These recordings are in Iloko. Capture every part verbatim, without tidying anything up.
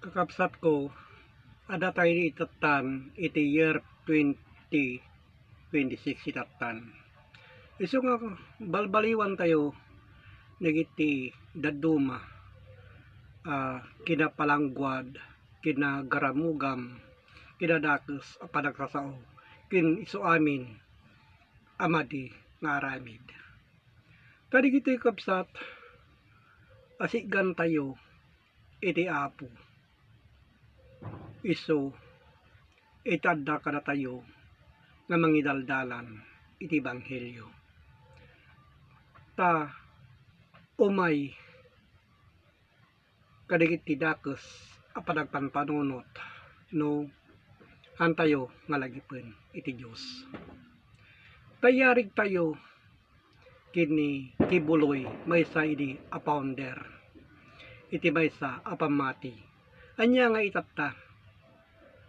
Kakabsatko, adda tayo itattan iti year twenty twenty-six itattan. Isu nga balbaliwantayo dagiti dadduma a kinapalangguad, kinagaramugam, kinadakes a panagsasao ken isu amin a madi nga aramid. Ta dagitoy, kabsat, asiggantayo iti Apo. Isu iti adda kadatayo nga mangidaldalan iti ebanghelio. Ta umay kadagiti dakes a panagpanpanunot no haantayo nga lagipen iti Dios. Ta iyarigtayo ken ni Kibuloy, maysa idi a founder iti maysa a pammati. Ania nga itatta?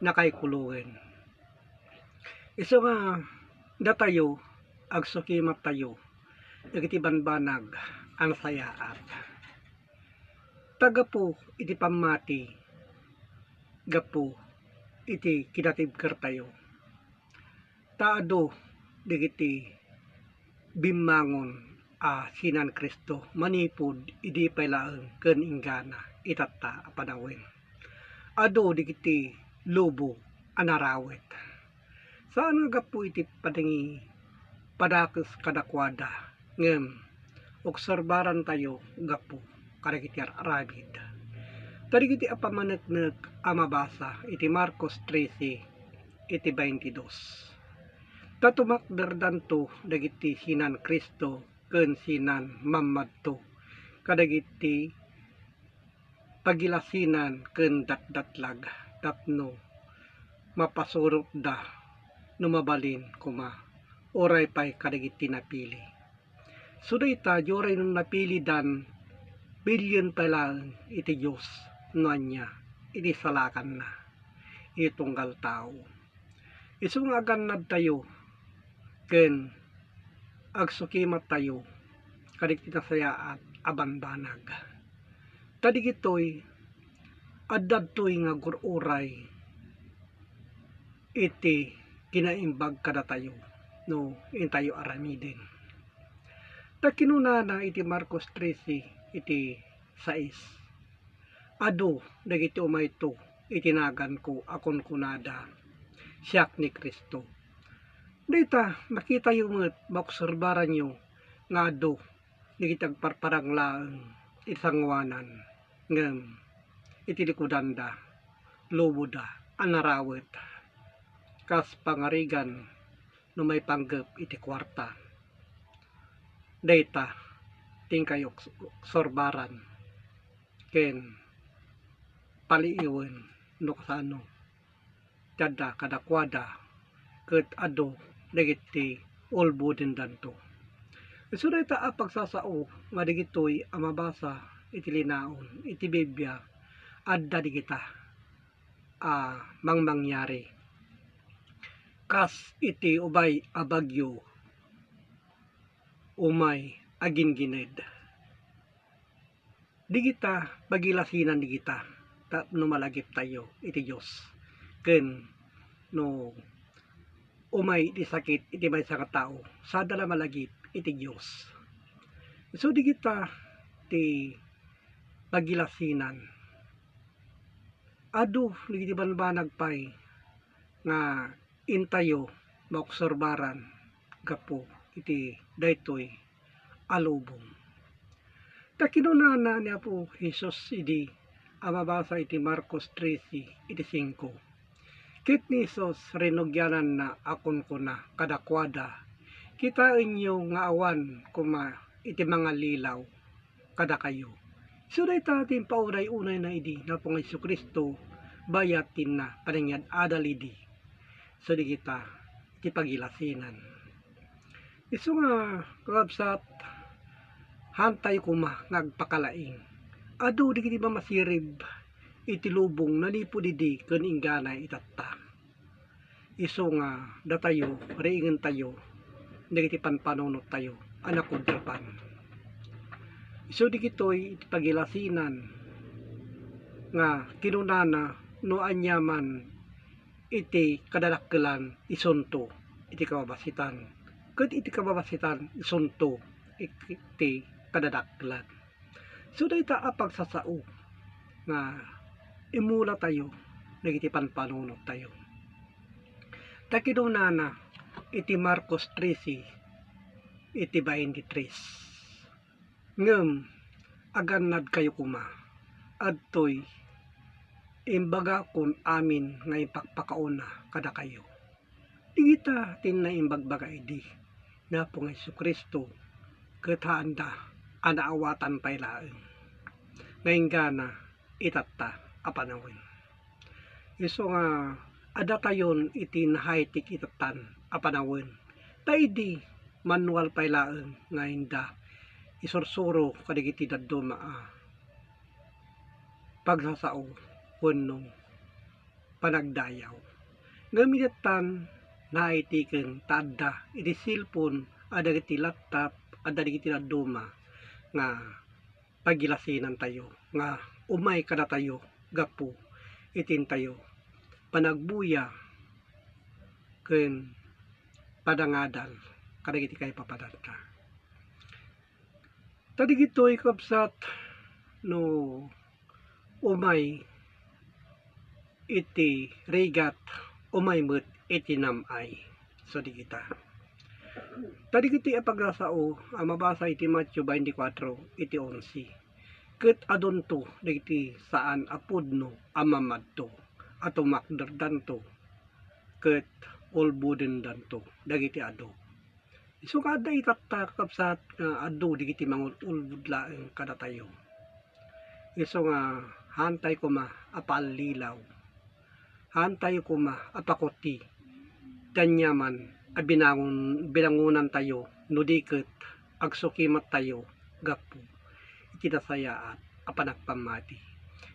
Nakaikulongen. Isu nga datayo, agsukimattayo dagiti banbanag a nasayaat. Ta gapu iti pammati, gapu iti kinatibkertayo, ta adu dagiti bimmangon a sinan Cristo manipud idi pay laeng ken inggana itatta a panawen. Adu dagiti lubong a narawet. Saan nga gapu iti panangipadakes kadakuada, ngem obserbarantayo gapu kadagiti ar-aramid. Ta dagiti a pammaneknek a mabasa iti Marcos trese iti baintidos, ta tumakderdanto dagiti sinan Cristo ken sinan mammadto kadagiti pagilasinan ken datdatlag tapno mapasurotda no mabalin koma, uray pay kadagiti napili. Isu dayta, uray no napilidan, bilien pay laeng iti Dios no ania iti salakanna iti tunggal tao. Isu nga agannadtayo ken agsukimattayo kadagiti nasayaat a banbanag. Ta digitoy, adda daytoy nga agur-uray iti kinaimbag kadatayo no intayo aramiden. Ta kinunana iti Marcos trese iti sais, "Adu dagiti umayto iti naganko a kunkunada, 'Siak ni Cristo.'" Dayta, makitayo met, maobserbaranyo nga adu dagiti agparparang laeng iti sangoanan, ngem iti likudanda, lubongda a narawet, kas pangarigan no maipanggep iti kuarta. Dayta ti inkayo obserbaran ken paliiwen no kasano ti adda kadakuada ket adu dagiti ulbodendanto. Isu dayta a pagsasao nga dagitoy a mabasa iti linaon iti Biblia, adda dagita a mangmangyari. Kas iti ubay a bagyo, umay aginggined. Dagita pagilasinan dagita tapno malagiptayo iti Dios. Ken no umay iti sakit iti maysa nga tao, saan da la malagip iti Dios. So, dagita ti pagilasinan. Adu dagiti banbanag pay nga intayo maobserbaran gapu iti daytoy a lubong. Ta kinunana ni Apo Jesus idi a mabasa iti Marcos trese iti singko, ket ni Jesus rinugiananna a kunkuna kadakuada, "Kitaenyo nga awan koma iti mangallilaw kadakayo." Isu dayta ti impaunay-unayna idi napo nga Jesu-Cristo, bayat ti inna panangyad-adal idi. Isu dagita ti pagilasinan. Isu nga, kakabsat, haantayo koma nga agpakalaing. Adu dagiti mamasirib iti lubong nanipud idi ken inggana itatta. Isu nga datayo, riingentayo dagiti panpanunottayo a nakudrapan. Isu dagitoy iti pagilasinan nga kinunana no aniaman iti kadadakkelan isunto iti kababasitan, ket iti kababasitan isunto iti kadadakkelan. So, dayta a pagsasao nga imulatayo dagiti panpanunottayo. Ta kinunana iti Marcos trese, iti twenty-three, ngem agannadkayo koma, adtoy imbagakon amin nga impakpakauna kadakayo. Dagita ti naimbagbaga idi ni Apo nga Jesu-Cristo, ket haanda a naawatan pay laeng nga inggana itatta a panawen. Isu nga addatayon iti nahaytik itattan a panawen, ta idi manual pay laeng nga inda isursuro kadagiti dadduma a pagsasao wenno panagdayaw. Ngem itattan nahaytiken ta adda iti cellphone, adda dagiti laptop, adda dagiti dadduma nga pagilasinantayo nga umay kadatayo gapu iti intayo panagbuya ken panangadal kadagiti kaipapananta. Ta digitoy, kabsat, no umay iti rigat, umay met iti nam-ay. So, digita. Ta digitoy a pagsasao a mabasa iti Mateo twenty-four iti onse. Ket adunto dagiti saan a pudno a mamadto, a tumakderdanto, ket ulbodendanto dagiti adu. Isu nga adda itatta, kakabsat, nga adu dagiti mangul-ulbod laeng kadatayo. Isu nga haantayo koma a paallilaw. Haantayo koma a pakuti ti aniaman a binangon-, binangonantayo no di ket agsukimettayo gapu iti nasayaat a panagpammati.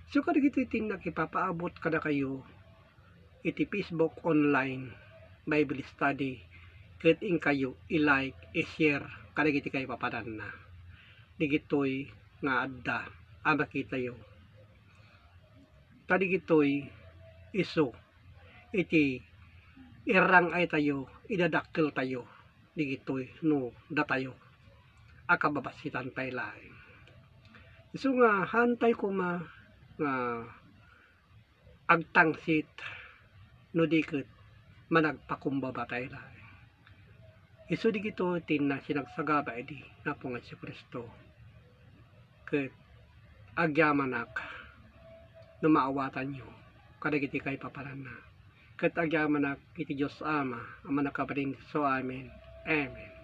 Isu kadagitoy ti nakipapaabot kadakayo iti Facebook online Bible study, ket inkayo i-like, i-share kadagiti kaipapananna. Digitoy nga adda a makitayo. Ta digitoy isu iti irrang-aytayo, idadakkeltayo digitoy no datayo a kababasitan pay laeng. Isu nga haantay koma nga agtangsit no di ket managpakumbaba tay laeng. Isu digito ti nna-, sinagsagaba idi ni Apo nga Jesu-Cristo. Ket agyamanak no maawatanyo kadagiti kaipapananna. Ket agyamanak iti Dios Ama a Mannakabalin-, so amin. Amen.